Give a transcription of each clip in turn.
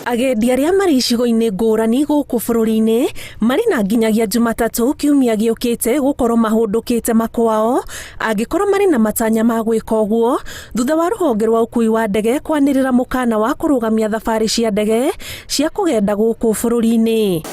Agendi arĩa marĩ icigo-inĩ ngũrani gũkũ bũrũri-inĩ marĩ na nginyagia Jumatatũ kiumia gĩũkĩte gũkorwo mahũndũkĩte makwao angĩkorwo marĩ na matanya ma gwĩka ũguo thutha wa rũhonge rwa ũkui wa ndege kwanĩrĩra mũkana wa kũrũgamia thabarĩ cia ndege cia kũgenda gũkũ bũrũri-inĩ.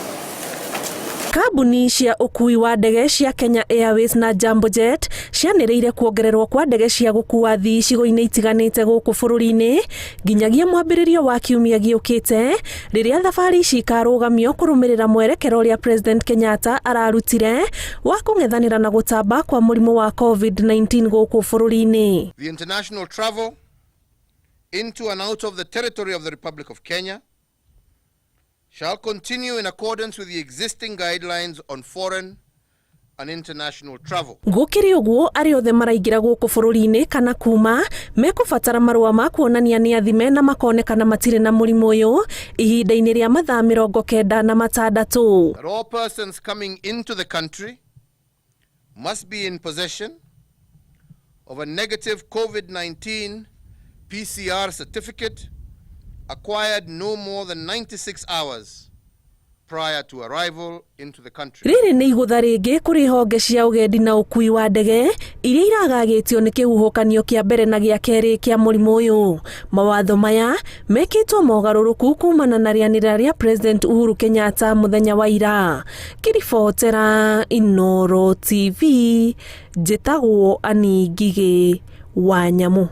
Kambuni cia ũkui wa ndege cia Kenya Airways na Jambojet cianĩrĩire kuongererwo kwa ndege cia gũkua athii icigo-inĩ itiganĩte gũkũ bũrũri-inĩ nginyagia mwambĩrĩrio wa kiumia gĩũkĩte rĩrĩa thabarĩ ici ikarũgamio kũrũmĩrĩra mwerekera ũrĩa President Kenyatta ararutire wa kũng'ethanĩra na gũtamba kwa mũrimũ wa COVID-19 gũkũ bũrũri-inĩ. The international travel into and out of the territory of the Republic of Kenya shall continue in accordance with the existing guidelines on foreign and international travel. Gũkĩrĩ ũguo, arĩa othe maraingĩra gũkũ bũrũri-inĩ kana kuma mekũbatara marũa ma kuonania nĩ athime na makonekana matirĩ na mũrimũ ũyũ ihinda-inĩ rĩa mathaa 96. That all persons coming into the country must be in possession of a negative COVID-19 PCR certificate acquired no more than 96 hours prior to arrival into the country. Rĩrĩ nĩ igũtha rĩngĩ kũrĩ honge cia ũgendi na ũkui wa ndege iria iragagĩtio nĩ kĩhuhũkanio kĩa mbere na gĩa kerĩ kĩa mũrimũ ũyũ. Mawatho maya mekĩtwo mogarũrũku kumana na rĩanĩrĩra rĩa President Uhuru Kenyatta mũthenya wa ira. Ngĩribotera Inooro TV, njĩtagwo Annie Ngigĩ wa Nyamũ.